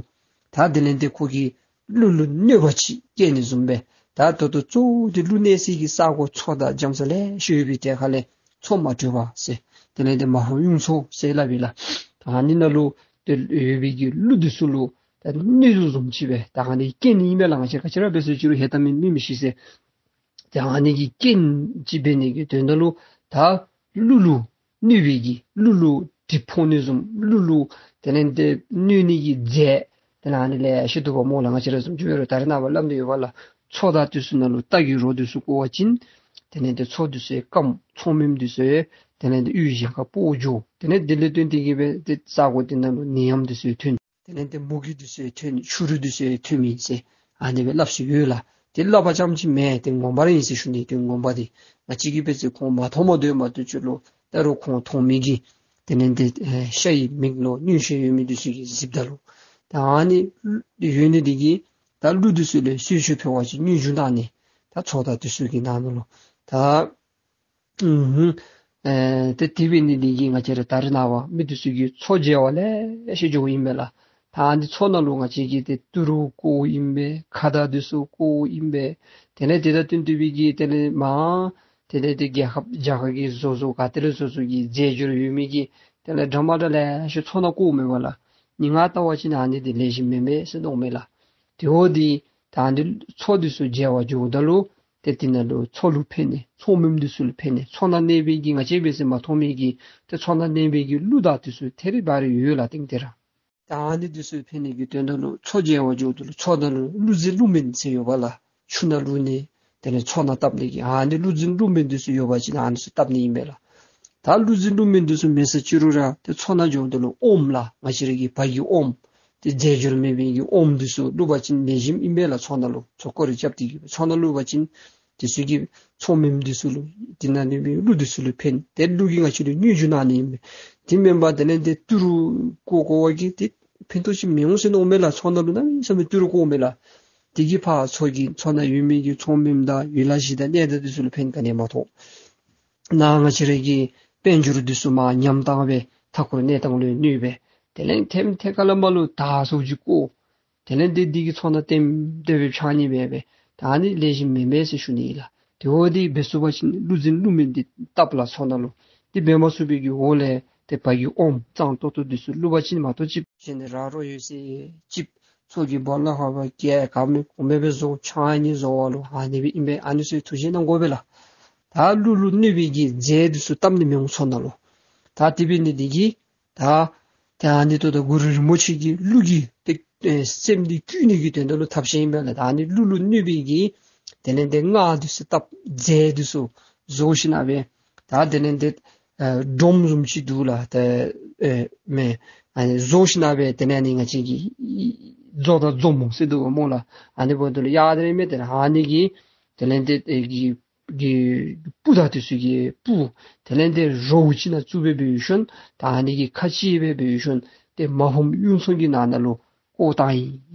ད་དེ་ལས་ཏེ་ཁོ་གིས་ཀླུ་ལུ་གནོད་པ་ཅིག་བཀལ་ནི་བཟུམ་སྦེ་ ད་ད་ལྟོ་གཙོ་བོ་དེ་ཀླུ་གནས་སའི་གི་ས་གོ་མཚོ་དང་རྒྱ་མཚོ་ལེ་ཤ་ཡོད་པའི་གྲས་ཁ་ལས་མཚོ་མ་དྲོས་པ་ཟེར། དེ་ལས་དེ་མ་ཕམ་གཡུ་མཚོ་ཟེར་སླབ་ཨིན་ལགས། ད་ཨ་ནི་ནང་ལུ་དེ་ཡོད་པའི་གི་ཀླུ་འདི་ཚུ་ལུ་ད་གནོད་དོ་བཟུམ་ཅིག་སྦེ་ད་ཨ་ནི་རྐྱེན་ཨིན་མས་ལགས། ང་བཅས་ག་ཅི་ར་འབད་ཟེར་ཅི་རུང་ཧེ་ད་མི་མི་མི་ཤི་ཟེར། ད་ཨ་ནི་གི་རྐྱེན་ཅིག་འབད་ནི་གི་དོན་དག་ལུ་ད་ཀླུ་ལུ་གནོད་པའི་གི་ཀླུ་ལུ་གྲིབ་ཕོག་ནི་བཟུམ་ཀླུ་ལུ་དེ་ལས་དེ་གནོད་ནི་གི་རྫས་དེ་ལས་ཨ་ནི་ལེ་ཤ་འདུག་པ་སྨོ་ལགས། ང་བཅས་ར་བཟུམ་ཅིག་འབད་རུང་ད་རེས་ནངས་པ་སླབ་ནི་ཡོད་པ་ལགས། མཚོ་དང་དེ་ཚུ་ནང་ལུ་རྟ་གི་རོ་དེ་ཚུ་བཀོ་བ་ཅིན་དེ་ལས་དེ་མཚོ་དེ་ཚུ་སྐམ། མཚོ་སྨནམ་དེ་ཚུ་དེ་ལས་དེ་གཡུས་གཞན་ཁར་སྤོ་འགྱོ། དེ་ལས་དེ་ལས་བརྟེན་ཏེ་གིས་སྦེ་དེ་ས་གོ་དེ་ནང་ལུ་ནད་ཡམས་དེ་ཚུ་ཐོན། དེ་ལས་དེ་མུ་གེ་དེ་ཚུ་ཐོན། ཕྱུགས་ར་དེ་ཚུ་ཐོན་མི་ཟེར་ཨ་ནི་སྦེ་སླབ་སྲོལ་ཡོད་ལགས། དེ་སླབ་པ་ཙམ་ཅིག་མེན། དེ་ངོ་མ་ར་ཨིན་ཟེར་ཞུ་ནི། དེ་ངོ་མ་དེ་ང་བཅས་ཀྱིས་འབད་ཟེར་ཁོང་མ་མཐོང་མ་དོ་མ་གཏོགས་ཅིག་ལུ་ད་རུང་ཁོང་མཐོང་མི་གིས་དེ་ལས་དེ་ཨེ་ཤ་ཡི་མིག་ལུ་མངོན་ཤེས་ཡོད་མི་དེ་ཚུ་གིས་གཟིགསཔ་ད་ལུ་ད་ཨ་ནི་ཡོད་ནི་དེ་གིས་ད་ཀླུ་དེ་ཚུ་ལུ་གསོལ་མཆོད་ཕུལ་བ་ཅིན་རྙོག་འཛིང་གནང་ནི། ད་མཚོ་དང་དེ་ཚུ་གི་ནང་ན་ལུ་ད་ཨུམ་ཨེ་ཏེ་དེ་འབད་ནི་འདི་གིས་ང་བཅས་ར་ད་རེས་ནངས་པ་མི་འདི་ཚུ་གིས་མཚོ་མཇལ་བར་ལེ་ཤ་འགྱོཝ་ཨིན་པས་ལགས། ད་ཨ་ནི་མཚོ་ནང་ལུ་ང་བཅས་ཀྱིས་ཏེ་ཏི་རུ་བཀོཝ་ཨིན་པས། ཁ་དར་འདི་ཚུ་བཀོཝ་ཨིན་པས། དེ་ལས་དེ་དང་བསྟུན་ཏེ་སྦེ་གིས་དེ་ལས་མར་དེ་ལས་དེ་རྒྱལ་ཁབ་རྒྱ་གར་གྱི་བཟོ་བཟོཝ་ག་ཏེ་ལས་བཟོ་བཟོཝ་གི་རྫས་སྦྱོར་ཡོད་མི་གི་དེ་ལས་འདྲ་མ་འདྲཝ་ལེ་ཤ་མཚོ་ནང་བཀོཝ་མས་པ་ལགས། ངེའི་ང་ལྟ་བ་ཅིན་ཨ་ནི་འདི་ལེགས་ཤོམ་མེན་མས་ཟེར་མནོཝ་མས་ལགས། དེ་འོ་འདི་ད་ཨ་ནི་མཚོ་འདི་ཚུ་མཇལ་བར་འགྱོཝ་ད་ལུ་ཏེ་དེ་ནང་ལུ་མཚོ་ལུ་ཕན་ནི་མཚོ་སྨནམ་འདི་ཚུ་ལུ་ཕན་ནི་མཚོ་ནང་གནས་པའི་གི་ང་བཅས་འབད་ཟེར་མ་མཐོང་མི་གི་ཏེ་མཚོ་ནང་གནས་པའི་གི་ཀླུ་དང་དེ་ཚུ་ཐད་རི་བ་རི་ཡོད་ལགས་དེང་དེ་ར། ད་ཨ་ནི་འདི་ཚུ་ཕན་ནི་གི་དོན་དག་ལུ་མཚོ་མཇལ་བར་འགྱོཝ་ད་ལུ་མཚོ་ནང་ལུ་ཀླུ་རྫི་ཀླུ་སྨན་ཟེར་ཡོད་པ་ལགས། ཆུ་ནང་བླུགས་ནི་དེ་ལས་མཚོ་ནང་བཏབ་ནི་གི་ཨ་ནི་ཀླུ་རྫི་ཀླུ་སྨན་འདི་ཚུ་ཡོད་པ་ཅིན་ཨ་ནི་ཚུ་བཏབ་ནི་ཨིན་པས་ལགས། ད་ཀླུ་རྫི་ཀླུ་སྨན་འདི་ཚུ་མེད་ཟེར་ཅི་རུང་ར་ཏེ་མཚོ་ནང་འགྱོཝ་ད་ལུ་ཨོམ་ལགས། ང་བཅས་ར་གི་བ་གི་ཨོམ་ཏེ་རྫས་སྦྱོར་མེད་པའི་གི་ཨོམ་འདི་ཚུ་བླུགས་པ་ཅིན་ལེགས་ཤོམ་ཨིན་པས་ལགས། མཚོ་ནང་ལུ་མཚོ་སྐོར་ར་རྐྱབ་སྟེ་གིས་སྦེ་མཚོ་ནང་བླུགས་པ་ཅིན་དེ་ཚུ་གིས་མཚོ་སྨནམ་འདི་ཚུ་ལུ་དེ་ནང་གནས་པའི་ཀླུ་འདི་ཚུ་ལུ་ཕན། ཏེ་ཀླུ་གིས་ང་བཅས་ལུ་རྙོག་འཛིང་གནང་ནི་ཨིན་པས། དེ་མེན་པར་དེ་ལས་དེ་ཏི་རུ་བཀོ་བཀོ་བ་གིས་ཏེ་ཕན་ཐོགས་ཅིག་མི་འོང་ཟེར་མནོཝ་མས་ལགས། མཚོ་ནང་ལུ་གནམ་མེད་ས་མེད་ཏི་རུ་བཀོཝ་མས་ལགས། དེ་གིས་ཕར་མཚོ་གི་མཚོ་ནང་ཡོད་མི་གི་མཚོ་སྨནམ་དང་ཡུལ་ལྷ་གཞི་བདག་གནས་བདག་འདི་ཚུ་ལུ་ཕན་ག་ནི་ཡང་མ་ཐོགས། ནཱ་ང་བཅས་ར་གི་དཔལ་འབྱོར་འདི་ཚུ་མར་ཉམས་བཏང་སྦེ་མཐའ་འཁོར་གནས་སྟངས་ལུ་གནོད་པས། དེ་ལས་ཐེམ་ཐེ་ཀ་ལ་མ་ལུ་དར་སོགས་ཅིག་བཀོ། དེ་ལས་དེ་འདི་གིས་མཚོ་ནང་ལྟེམ་ལྟེ་སྦེ་འཕྱག་ནི་འབད་སྦེ་ད་ཨ་ནི་ལེགས་ཤོམ་མེན་མས་ཟེར་ཞུ་ནི་ཨིན་ལགས། དེ་འོ་འདི་འབད་ཚུགས་པ་ཅིན་ཀླུ་རྫི་ཀླུ་སྨན་འདི་བཏབ་ལགས་མཚོ་ནང་ལུ། དེ་འབད་མ་ཚུགས་པའི་གི་འོག་ལས་ཏེ་བ་གི་ཨོམ་གཙང་ཏོག་ཏོ་འདི་ཚུ་བླུགས་པ་ཅིན་མ་གཏོགས་ཅིག་གཞན་ནི་ར་རོ་ཡོད་ཟེར་ཅིག་མཚོ་གི་སྦོ་ལོགས་ཁར་སྦེ་བཀལ་ག་མི་གོ་མི་སྦེ་བཟོ་འཕྱག་ནི་བཟོ་བ་ལུ་ཨ་ནི་སྦེ་ཨིན་པས། ཨ་ནི་ཚུ་ཐུགས་བཞེས་གནང་དགོ་པས་ལགས། ད་ཀླུ་ལུ་གནོད་པའི་གི་རྫས་འདི་ཚུ་བཏབ་ནི་མི་འོང་མཚོ་ནང་ལུ། ད་དེ་འབད་ནི་འདི་གིས་ད་ཏེ་ཨ་ནི་ད་ལྟོ་གུ་རུ་རིན་པོ་ཆེ་གིས་ཀླུ་གི་ཏེ་ཨེ་སེམས་འདི་བསྐུལ་ནི་གི་དོན་དག་ལུ་ཐབས་ཤེས་ཨིན་པས་ལགས། ད་ཨ་ནི་ཀླུ་ལུ་གནོད་པའི་གི་དེ་ལས་དེ་སྔགས་འདི་ཚུ་བཏབ་རྫས་འདི་ཚུ་བཟོ་ཞིནམ་སྦེ་ད་དེ་ལས་དེ་ཨེ་སྒྲོམ་བཟུམ་ཅིག་འདུག་ལགས། ཏེ་ཨེ་མེན་ཨ་ནི་བཟོ་ཞིནམ་སྦེ་དེ་ལས་ཨ་ནི་ང་བཅས་ཀྱི་མཛོ་དང་མཛོ་མོ་ཟེར་འདུག་པ་སྨོ་ལགས། ཨ་ནི་འབདཝ་ད་ལུ་ཡ་དེ་རེ་མེན་ཏེ་ཨ་ནི་གི་དེ་ལས་དེ་ཨེ་གི་གི་སྤུ་དང་དེ་ཚུ་གི་སྤུ་དེ་ལས་དེ་རོ་བོ་ཅིག་ནང་བཙུགས་སྦེ་འབད་ཞིནམ་ད་ཨ་ནི་གི་ཁ་ཕྱེ་སྦེ་འབད་ཞིནམ་ཏེ་མ་ཕམ་གཡུ་མཚོ་གི་ནང་ན་ལུ་བཀོ་བཏང་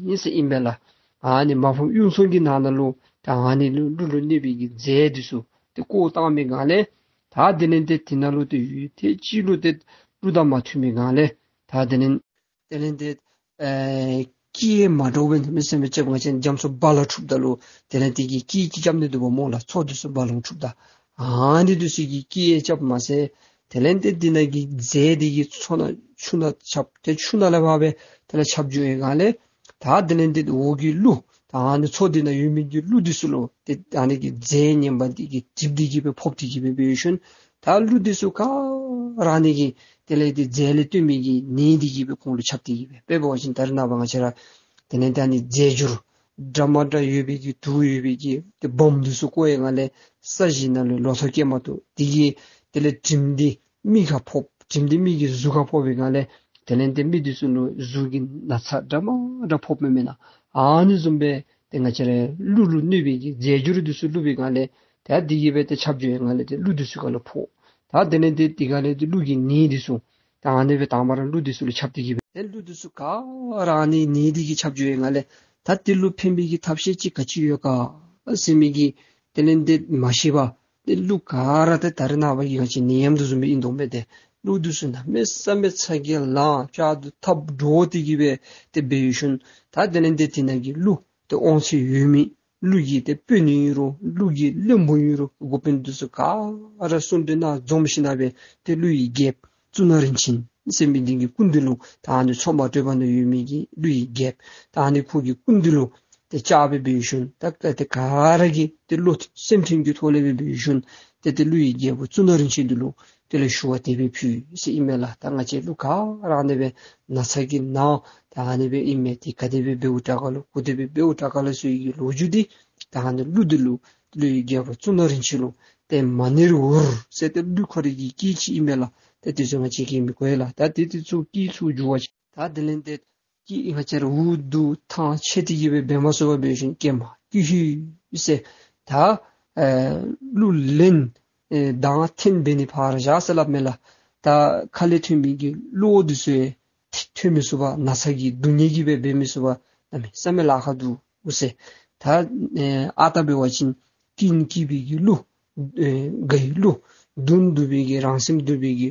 ཡི་ཟེར་ཨིན་པས་ལགས། ཨ་ནི་མ་ཕམ་གཡུ་མཚོ་གི་ནང་ན་ལུ་ད་ཨ་ནི་ལུ་ཀླུ་ལུ་གནོད་པའི་གི་རྫས་འདི་ཚུ་ཏེ་བཀོ་བཏང་པའི་སྒང་ལས་ད་དེ་ལས་དེ་དེ་ནང་ལུ་ཏེ་ཡུད་ཐེངས་གཅིག་ལུ་ཏེ་ཀླུ་དང་མ་མཐུན་པའི་སྒང་ལས་ད་དེ་ལས་དེ་ལས་དེ་ཨེ་སྐད་མ་འདྲཝ་སྦེ་མི་སེམས་མི་རྐྱབ། ང་བཅས་རྒྱ་མཚོ་རྦ་ཀློང་འཁྲུགསཔ་ད་ལུ་དེ་ལས་དེ་གིས་སྐད་ཅིག་རྐྱབ་ནི་འདུག་པ་སྨོ་ལགས། མཚོ་འདི་ཚུ་རྦ་ཀློང་འཁྲུགསཔ་ད་ཨ་ནི་འདི་ཚུ་གིས་སྐད་རྐྱབ་མ་ཚད་དེ་ལས་དེ་འདི་ནང་གི་རྫས་འདི་གིས་མཚོ་ནང་ཆུ་ནང་ཁྱབ་སྟེ་ཆུ་ནང་ལས་ཕར་སྦེ་དེ་ལས་ཁྱབ་འགྱོ་བའི་སྒང་ལས་ད་དེ་ལས་དེ་འོག་གི་ཀླུ་ད་ཨ་ནི་མཚོ་འདི་ནང་ཡོད་མི་གི་ཀླུ་འདི་ཚུ་ལུ་ཏེ་ཨ་ནི་གི་རྫས་ངན་པ་འདི་གིས་འདྲིབ་འདི་གིས་སྦེ་ཕོག་སྟེ་གིས་སྦེ་འབད་ཞིནམ་ད་ཀླུ་འདི་ཚུ་ག་ར་ཨ་ནི་གི་དེ་ལས་དེ་རྫས་ལས་བརྟེན་མི་གི་ནད་འདི་གིས་སྦེ་ཁོང་ལུ་ཁྱབ་སྟེ་གིས་སྦེ་དཔེ་འབད་བ་ཅིན་ད་རེས་ནངས་པ་ང་བཅས་ར་དེ་ལས་ད་ཨ་ནི་རྫས་སྦྱོར་འདྲ་མ་འདྲཝ་ཡོད་པའི་གི་དུག་ཡོད་པའི་གི་ཏེ་སྦོམ་འདི་ཚུ་བཀོ་བའི་སྒང་ལས་ས་གཞི་ནང་ལུ་ལོ་ཐོག་སྐྱེ་མ་བཏུབ། དེ་གིས་དེ་ལས་དྲིམ་འདི་མི་ཁར་ཕོག། དྲིམ་འདི་མི་གི་གཟུགས་ཁར་ཕོག་པའི་སྒང་ལས་དེ་ལས་དེ་མི་འདི་ཚུ་ལུ་གཟུགས་ཀྱི་ན་ཚ་འདྲ་མ་འདྲཝ་ཕོགཔ་མེན་ན། ཨ་ནི་བཟུམ་སྦེ་ཏེ་ང་བཅས་ར་ཀླུ་ལུ་གནོད་པའི་གི་རྫས་སྦྱོར་འདི་ཚུ་བླུགས་པའི་སྒང་ལས་ད་དེ་གིས་སྦེ་ཏེ་ཁྱབ་འགྱོ་བའི་སྒང་ལས་ཏེ་ཀླུ་འདི་ཚུ་ག་ལུ་ཕོག། ད་དེ་ལས་དེ་དེ་སྒང་ལས་ཏེ་ཀླུ་གི་ནད་འདི་ཚུ་ད་ཨ་ནི་སྦེ་དང་པ་ར་ཀླུ་འདི་ཚུ་ལུ་ཁྱབ་སྟེ་གིས་སྦེ་ཏེ་ཀླུ་འདི་ཚུ་ག་ར་ཨ་ནི་ནད་འདི་གིས་ཁྱབ་འགྱོ་བའི་སྒང་ལས་ད་དེ་ལུ་ཕན་པའི་གི་ཐབས་ཤེས་ཅིག་ག་ཅི་ཡོད་ག་ཟེར་མི་གི་དེ་ལས་དེ་མ་ཤེས་པར་ཏེ་ཀླུ་ག་ར་ཏེ་ད་རེས་ནངས་པ་གི་ང་བཅས་ནད་ཡམས་འདི་བཟུམ་སྦེ་ཨིན་དོ་མས། ཏེ་ཀླུ་འདི་ཚུ་གནམ་མེད་ས་མེད་ཚ་གྱང་ལང་ལྕགས་དུ་ཐབ་འདྲོག་སྟེ་གིས་སྦེ་ཏེ་འབད་ཞིནམ་ད་དེ་ལས་དེ་དེ་ནང་གི་ཀླུ་ཏེ་དབང་ཚད་ཡོད་མི་ ཀླུ་གི་ཏེ་དཔོན་ཨིན་རུང་ཀླུ་གི་བློན་པོ་ཨིན་རུང་འགོ་དཔོན་འདི་ཚུ་ག་ར་གསུམ་འདི་ནང་འཛོམས་ཞིནམ་ལས་ཏེ་ཀླུ་ཡི་རྒྱལཔོ་གཙུག་ན་རིན་ཆེན་ཟེར་མི་འདི་གི་སྐུ་མདུན་ལུ་ད་ཨ་ནི་མཚོ་མ་དྲོས་པ་ནང་ཡོད་མི་གི་ཀླུ་ཡི་རྒྱལཔོ་ད་ཨ་ནི་ཁོ་གི་སྐུ་མདུན་ལུ་ཏེ་བཅར་སྦེ་འབད་ཞིནམ་ད་ཏེ་ག་ར་གིས་ཏེ་བློ་སེམས་མཐུན་གྱི་ཐོག་ལས་སྦེ་འབད་ཞིནམ་ཏེ་ཏེ་ཀླུ་ཡི་རྒྱལཔོ་གཙུག་ན་རིན་ཆེན་འདི་ལུ་དེ་ལས་ཞུ་བ་དེ་སྦེ་ཕུལ་ཟེར་ཨིན་མས་ལགས། ད་ང་བཅས་ཀླུ་ག་ར་ཨ་ནི་སྦེ་ན་ཚ་གི་ནང་ད་ཨ་ནི་སྦེ་ཨིན་མས། ཏེ་ག་དེ་སྦེ་འབདཝ་དྲག་ག་ལོ་ག་དེ་སྦེ་འབདཝ་དྲག་ག་ལོ་ཟེར་བའི་ལོ་རྒྱུས་འདི་ད་ཨ་ནི་ཀླུ་འདི་ལུ་ཀླུ་ཡི་རྒྱལཔོ་གཙུག་ན་རིན་ཆེན་ལུ་ཏེ་མ་ནེ་རུ་འུར་ཟེར་ཏེ་ཀླུ་ཁོ་རའི་གི་སྐད་ཅིག་ཨིན་མས་ལགས། ཏེ་དེ་ཚུ་ང་བཅས་ཀྱིས་མི་གོ་ཡི་ལགས། ད་དེ་དེ་ཚུ་སྐད་ཚུ་འགྱུར་བ་ཅིན་ད་དེ་ལས་ཏེ་ཀྱི་ང་བཅས་ར་འུ་སྡུག་ཐང་ཆད་དེ་གི་སྦེ་འབད་མ་ཚུགས་པར་འབད་ཞིནམ་ཀྱེ་མ་ཀྱི་ཧུད་ཟེར་ད་ཨེ་ཀླུ་ལན་ཨེ་ད་འཐེན་འབད་ནི་ཕར་བཞག་ཟེར་སླབ་མས་ལགས། ད་ཁ་ལས་ཐོན་མི་གི་བློ་འདི་ཚུ་ཐོན་མི་ཚུགས་པར་ན་ཚ་གི་སྡུག་བསྔལ་གྱིས་སྦེ་འབད་མི་ཚུགས་པར་གནམ་མེད་ས་མེད་ལཱ་ཁག་འདུག་ཟེར། ད་ཨེ་ཨ་རྟག་འབད་བ་ཅིན་སྐྱིད་སྐྱིད་པའི་གི་ཀླུ་ཨེ་དགའ་བའི་ཀླུ་སྡུག་སྡུག་པའི་གི་རང་སེམས་སྡུག་པའི་གི་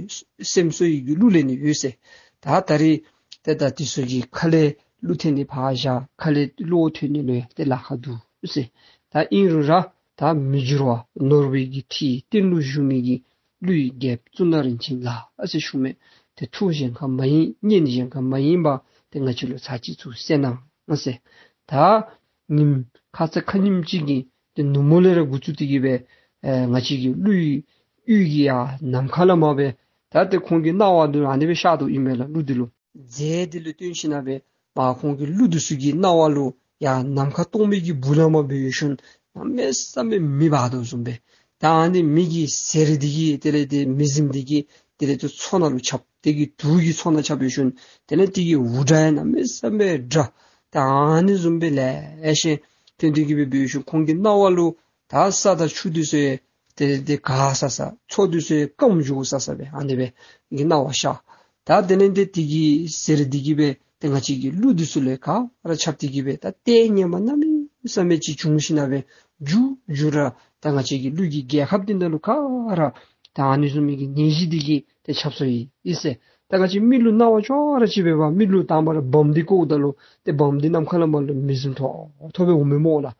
སེམས་གསོ་བའི་གི་ཀླུ་ལེན་ནི་ཡོད་ཟེར། ད་ད་རེས་ཏེ་ད་དེ་ཚུ་གི་ཁ་ལས་ཀླུ་འཐེན་ནི་ཕར་བཞག་ཁ་ལས་བློ་འཐེན་ནི་ལུ་ཡང་ཏེ་ལཱ་ཁག་འདུག་ཟེར། ད་ཨིན་རུང་ར་ད་མི་འགྱུར་བ་ནོར་བུའི་གི་ཁྲི་སྟེང་ལུ་བཞུགས་མི་གི་ཀླུ་ཡི་རྒྱལཔོ་གཙུག་ན་རིན་ཆེན་ལགས་ཟེར་ཞུ་མས། ཏེ་ཐུགས་གཞན་ཁར་མ་ཡེངས་གཉེན་གཞན་ཁར་མ་ཡེངས་པར་ཏེ་ང་བཅས་ལུ་ཚར་གཅིག་ཚུར་གསན་གནང་ཟེར། ད་ཉིནམ་ཁ་ཙ་ཁ་ཉིནམ་ཅིག་གི་ཏེ་ནུབ་མོ་ལས་ར་འགོ་བཙུགས་ཏེ་གི་སྦེ་ཨེ་ང་བཅས་ཀྱི་ཀླུ་ཡི་ཡུལ་གྱི་ཡར་ནམ་མཁའ་ལས་མར་སྦེ་ད་ཏེ་ཁོང་གི་སྣང་བ་འདི་ཨ་ནི་སྦེ་ཤར་དོ་ཨིན་མས་ལགས། ཀླུ་འདི་ལུ་རྫས་འདི་ལུ་བརྟེན་ཞིནམ་ལས་སྦེ་མར་ཁོང་གི་ཀླུ་འདི་ཚུ་གི་སྣང་བ་ལུ་ཡར་ནམ་མཁའ་སྟོང་མའི་གི་སྦུག་ལས་མར་སྦེ་ཡོད་ཞིནམ་གནམ་མེད་ས་མེད་མེ་འབར་དོ་བཟུམ་སྦེ་ད་ཨ་ནི་མེ་གི་ཟེར་འདི་གིས་དེ་ལས་ཏེ་མེ་ཟིམ་འདི་གིས་དེ་ལས་ཏེ་མཚོ་ནང་ལུ་ཁྱབ། དེ་གི་དུག་གིས་མཚོ་ནང་ཁྱབ་ཡོད་ཞིནམ་དེ་ལས་དེ་གི་འུར་སྒྲ་ཡང་གནམ་མེད་ས་མེད་སྒྲ་ད་ཨ་ནི་བཟུམ་སྦེ་ལེ་ཤ་ཐོན་ཏེ་གི་སྦེ་འབད་ཡོད་ཞིནམ་ཁོང་གི་སྣང་བ་ལུ་ད་ས་དང་ཆུ་འདི་ཚུ་ཡང་ཏེ་ཏེ་ག་ས་ས་མཚོ་འདི་ཚུ་ཡང་སྐམ་འགྱོ་ས་ས་སྦེ་ཨ་ནི་སྦེ་གི་སྣང་བ་ཤར། ད་དེ་ལས་ཏེ་དེ་གི་ཟེར་འདི་གིས་སྦེ་ཏེ་ང་བཅས་ཀྱི་ཀླུ་འདི་ཚུ་ལུ་ག་ར་ཁྱབ་སྟེ་གི་སྦེ་ད་ལྟས་ངན་པ་གནམ་མེད་ས་མེད་ཅིག་བྱུང་ཞིནམ་ལས་སྦེ་མཇུག་མཇུག་ར་ད་ང་བཅས་ཀྱི་ཀླུ་གི་རྒྱལ་ཁབ་འདི་ནང་ལུ་ག་ར་ད་ཨ་ནི་བཟུམ་མའི་གི་ནད་གཞི་འདི་གིས་ཏེ་ཁྱབ་སོ་ཡི་ཟེར། ད་ང་བཅས་མི་ལུ་སྣང་བ་ཅོག་ར་གཅིག་འབད་བ་མི་ལུ་དང་པ་ར་བམ་འདི་བཀོཝ་ད་ལུ་ཏེ་བམ་འདི་ནམ་མཁའ་ལས་མར་ལུ་མེ་ཟིམ་ཐོག་ཐོག་སྦེ་འོང་མི་སྨོ་ལགས།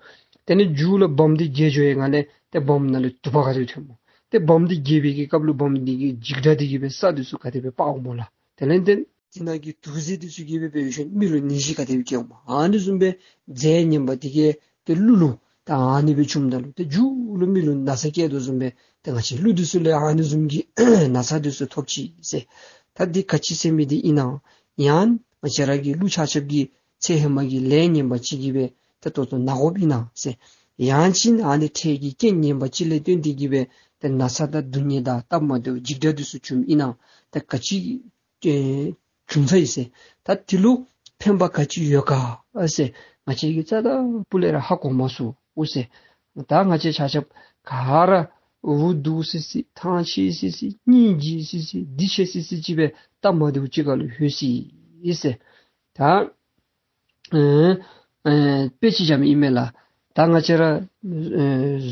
དེ་ལས་མཇུག་ལུ་བམ་འདི་རྒྱས་འགྱོ་བའི་སྒང་ལས་ཏེ་བམ་ནང་ལུ་དུ་པ་ག་དེ་ཐོན་སྨོ། ཏེ་བམ་འདི་རྒྱས་པའི་གི་སྐབས་ལུ་བམ་འདི་གི་འཇིགས་སྒྲ་འདི་གིས་སྦེ་ས་འདི་ཚུ་ག་དེ་སྦེ་སྤརཝ་སྨོ་ལགས། དེ་ལས་ཏེ་དེ་ནང་གི་དུག་རྫས་འདི་ཚུ་གིས་སྦེ་འབད་ཞིནམ་མི་ལུ་ནད་གཞི་ག་དེ་སྦེ་བཀལཝ་སྨོ། ཨ་ནི་བཟུམ་སྦེ་རྫས་ངན་པ་འདི་གིས་ཏེ་ཀླུ་ལུ་ད་ཨ་ནི་སྦེ་བྱུངམ་ད་ལུ་ཏེ་མཇུག་ལུ་མི་ལུ་ན་ཚ་བཀལ་དོ་བཟུམ་སྦེ་ཏེ་ང་བཅས་ཀླུ་འདི་ཚུ་ལུ་ཨ་ནི་བཟུམ་གྱི་ན་ཚ་འདི་ཚུ་ཐོབ་ཅི་ཟེར། ད་འདི་ག་ཅི་ཟེར་མི་འདི་ཨིན་ན་ཡང་ང་བཅས་ར་གི་ཀླུ་ཆ་ཁྱབ་ཀྱིས་ཚེ་ཧེ་མ་གི་ལས་ངན་པ་ཅིག་གིས་སྦེ་ད་ལྟོ་ལྟོ་ན་དགོཔ་ཨིན་ན་ཟེར། ཡང་ཅིན་ཨ་ནི་འཕྲལ་གྱི་རྐྱེན་ངན་པ་ཅིག་ལས་བརྟེན་ཏེ་གི་སྦེ་ཏེ་ན་ཚ་དང་སྡུག་བསྔལ་དང་སྟབས་མ་བདེཝ་འཇིགས་སྒྲ་འདི་ཚུ་བྱུངམ་ཨིན་ན་ད་ག་ཅི་ཨེ་བྱུང་ཚར་ཡི་ཟེར། ད་འདི་ལུ་ཕན་པ་ག་ཅི་ཡོད་ག་ཟེར་ང་བཅས་ཀྱིས་རྩ་དང་སྤུ་ལས་ར་ཧ་གོ་མ་ཚུགས་འོ་ཟེར། ད་ང་བཅས་ཆ་ཁྱབ་ག་ར་འུ་སྡུག་སི་སི་ཐང་ཆད་སི་སི་སྙིང་རྗེ་སི་སི་འདི་ཆེ་སི་སི་ཅིག་སྦེ་སྟབས་མ་བདེཝ་ཅིག་ཁར་ལུ་ལྷོད་ཅི་ཟེར། ད་ཨེ་ཨེ་དཔེ་ཅིག་བཞག་མི་ཨིན་མས་ལགས། ད་ང་བཅས་ར་ཨེ་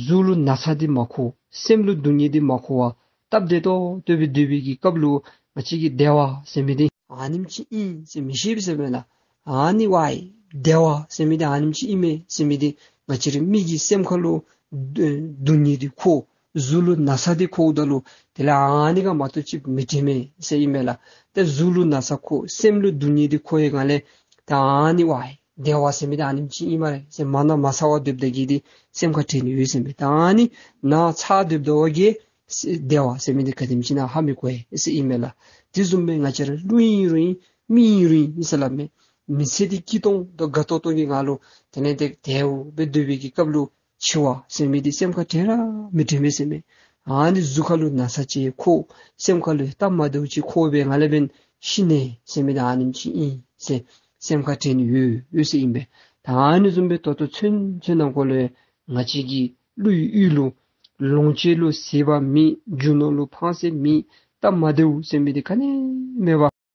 གཟུགས་ལུ་ན་ཚ་འདི་མ་འཁོར་སེམས་ལུ་སྡུག་བསྔལ་འདི་མ་འཁོར་བར་སྟབས་བདེ་ཏོག་ཏོ་སྦེ་སྡོད་པའི་གི་སྐབས་ལུ་ང་བཅས་ཀྱིས་བདེ་བ་ཟེར་མི་འདི་ཨ་ནེམ་ཅིག་ཨིན་ཟེར་མི་ཤེས་པས་ཟེར་མས་ལགས། ཨ་ནི་ཝའི་བདེ་བ་ཟེར་མི་འདི་ཨ་ནེམ་ཅིག་ཨིན་མས་ཟེར་མི་འདི་ང་བཅས་རའི་མི་གི་སེམས་ཁར་ལུ་སྡུག་བསྔལ་འདི་འཁོར་གཟུགས་ལུ་ན་ཚ་འདི་འཁོརཝ་ད་ལུ་དེ་ལས་ཨ་ནི་ག་མ་གཏོགས་ཅིག་མི་དྲན་མས་ཟེར་ཨིན་མས་ལགས། ཏེ་གཟུགས་ལུ་ན་ཚ་འཁོར་སེམས་ལུ་སྡུག་བསྔལ་འདི་འཁོར་བའི་སྒང་ལས་ད་ཨ་ནི་ཝའི་བདེ་བ་ཟེར་མི་འདི་ཨ་ནེམ་ཅིག་ཨིན་སྨ་རེ་ཟེར་མ་ན་མ་ཚ་བར་སྡོདཔ་ད་གི་འདི་སེམས་ཁར་དྲན་ནི་ཡོད་ཟེར་མས། ད་ཨ་ནི་ན་ཚ་སྡོདཔ་ད་བ་གི་བདེ་བ་ཟེར་མི་འདི་ག་དེམ་ཅིག་ཨིན་ན་ཧ་མི་གོ་ཡི་ཟེར་ཨིན་མས་ལགས། དེ་བཟུམ་སྦེ་ང་བཅས་ར་ཀླུ་ཨིན་རུང་ཨིན་མི་ཨིན་རུང་ཨིན་ཟེར་སླབ་མས། མི་ཚེ་འདི་སྐྱིད་ཏོང་ཏོ་དགའ་ཏོག་ཏོ་གི་ངང་ལུ་དེ་ལས་ཏེ་བདེཝ་སྦེ་སྡོད་པའི་གི་སྐབས་ལུ་འཆི་བ་ཟེར་མི་འདི་སེམས་ཁར་དྲན་ར་མི་དྲན་མས་ཟེར་མས། ཨ་ནི་གཟུགས་ཁར་ལུ་ན་ཚ་ཅིག་འཁོར་སེམས་ཁར་ལུ་སྟབས་མ་བདེཝ་ཅིག་འཁོར་བའི་སྒང་ལས་འབདན་ཤི་ནི་ཟེར་མི་འདི་ཨ་ནེམ་ཅིག་ཨིན་ཟེར་སེམས་ཁར་དྲན་ནི་ཡོད་ཡོད་ཟེར་ཨིན་པས། ད་ཨ་ནི་བཟུམ་སྦེ་ད་ལྟོ་ཚུན་ཚོད་ནང་འཁོད་ལུ་ང་བཅས་ཀྱི་ཀླུ་ཡི་ཡུལ་ལུ་ལོངས་སྤྱོད་ལུ་ཟད་པ་མེད། རྒྱུ་ནོར་ལུ་ཕངས་སེམས་མེད། སྟབས་མ་བདེཝ་ཟེར་མི་འདི་ག་ནི་མེད་པར་